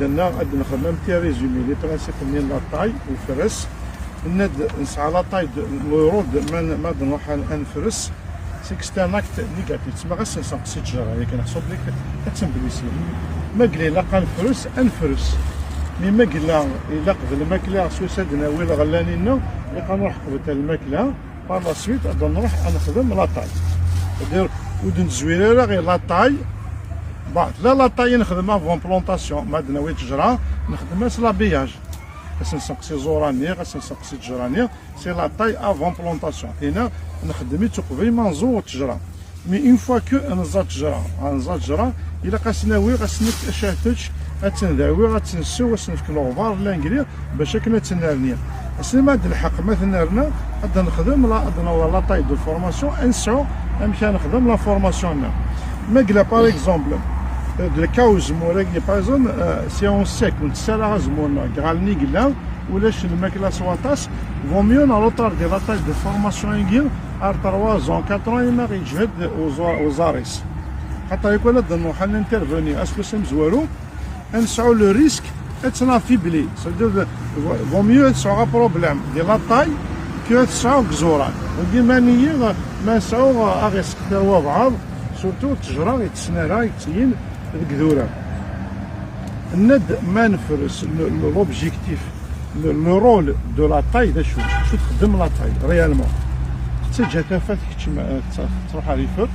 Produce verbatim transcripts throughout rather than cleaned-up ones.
Nna ad nexdem am ti résumé, les principes-nni n la taille, ufres. Nna-d nesɛa la taille de l'euro, de, ma, ma d-nruḥ ad, ad nefres, c'est que c'est un acte négatif. Tma ɣas nsenqes i ttjara, yakan ḥṣu belli ad temblisi. Ma yella ilaq ad nefres, ad nefres. Mi ma yella ilaq d lmakla, swayes ad d-nawi lɣella-nni-nneɣ, ilaq ad nruḥ qbel lmakla, par la suite ad nruḥ ad nexdem la taille. C'est-à-dire, ur d-nezwir ara ɣer la taille. Bon, tella la taille i nexdem avant plantation, ma d-nawi ttjara, nexdem-as l'habillage. Ad s-nsenqes iẓuran-nni, ad s-nsenqes ttjara-nni, c'est la taille avant plantation. Tina nexdem-itt uqbel ma nẓu ttjara. Mais une fois que nẓa ttjara, nẓa ttjara, ilaq ad s-nawi, ad s-nefk acahtuc, ad tt-ndawi, ad tt-nsew, ad s-nefk leɣbar, l'anglais, bac akken ad tt-nerni. Asmi ma d-nlḥeq, ma t-nerna, ad nexdem la, ad naweḍ la taille de formation, ad nesɛu amek ad nexdem la formation-nni. Ma yella, par exemple, euh, de cas uzemmur-agi, par exemple, euh, si on sait ur nettess ara azemmur-nneɣ, ɣer lni yella, ulac lmakla s waṭas, vaut mieux n retarder la taille de formation-agi ar trois ans, quatre ans, imi ɣ-yeǧhed uẓar-, uẓar-is. Xaṭer yakan ad nruḥ ad n-intervenir aseggas amezwaru, ad nesɛu le risque ad tt-naffaibli. C'est-à-dire, vaut mieux ad sɛuɣ un problème de la taille que ad sɛuɣ deg iẓuran. Dagi ma niyi, ma nesɛu aɣ-iseqtir wabɛaḍ, surtout ttejra yettesnara, yettyin deg idurar. Nna-d ma nefres le, le, l'objectif, le, le rôle de la taille d acu? Acu txeddem la taille, réellement? Tettaǧǧa tafat, kečč ma, tettruḥ ar ifer,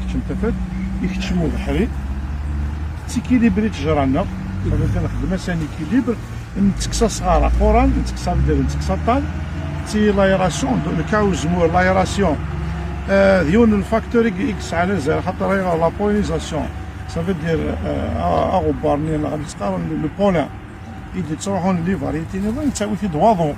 keččem tafat, ikeččem ubeḥri, tettikilibri ttejra-nneɣ, ça veut dire nxeddem-as un équilibre, nettekkes asɣar aquran, nettekkes abdal, nettekkes aṭṭan, ti l'aération, le cas uzemmur, l'aération, euh, d yiwen n lfaktur i, i yesɛan azal, xaṭer ayɣer la pollinisation, ça veut dire, euh, a-, aɣebbar-nni neɣ amek tt-qqaren, le pollen, i d-yettruḥun les variétés nniḍen, yettawi-t-id waḍu.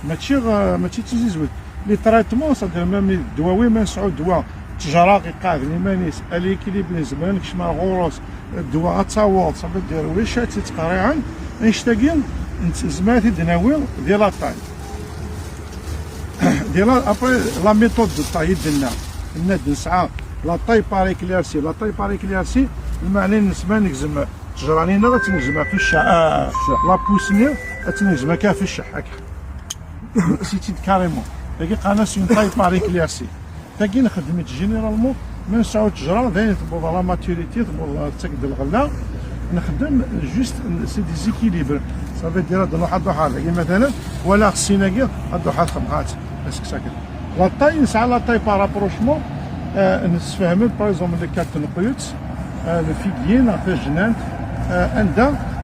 Mačči, euh, mačči d tizizwit. Les traitements, c'est-à-dire même ddwawi, ma nesɛu ddwa ttejra iqeɛden iman-is, à l'équilibre, nezmer ad nekcem ar ɣur-s, ddwa ad taweḍ, ça veut dire ulac ad tt-ittqerriɛen, annect-agi nezmer ad t-id-nawi di la taille. Di la, après, la méthode de taille i d-nenna, nna-d nesɛa la taille par éclaircie. La taille par éclaircie, lmeɛna-ines ma negzem ttejra-nni-nneɣ ad tt-negzem ɣef cceḥ, ah, la pousse-nni ad tt-negzem akka ɣef cceḥ, akka. C'est-à-dire carrément. Tagi qqaren-as une taille par éclaircie. Tagi nxeddem-itt généralement ma nesɛu ttejra, dayen tewweḍ la maturité, tewweḍ tettak-d lɣella. Nxeddem juste, c'est des équilibres. Ça veut dire ad nruḥ ad nruḥ ar dagi, مثلا, wala ɣer ssin-agi, ad nruḥ ad xedmeɣ-tt. Parce que ça, la taille, nesɛa la taille par rapprochement, euh, nessefhem, par exemple, le cas n teneqyutt, euh, le figuier, neɣ tajnant, euh, anda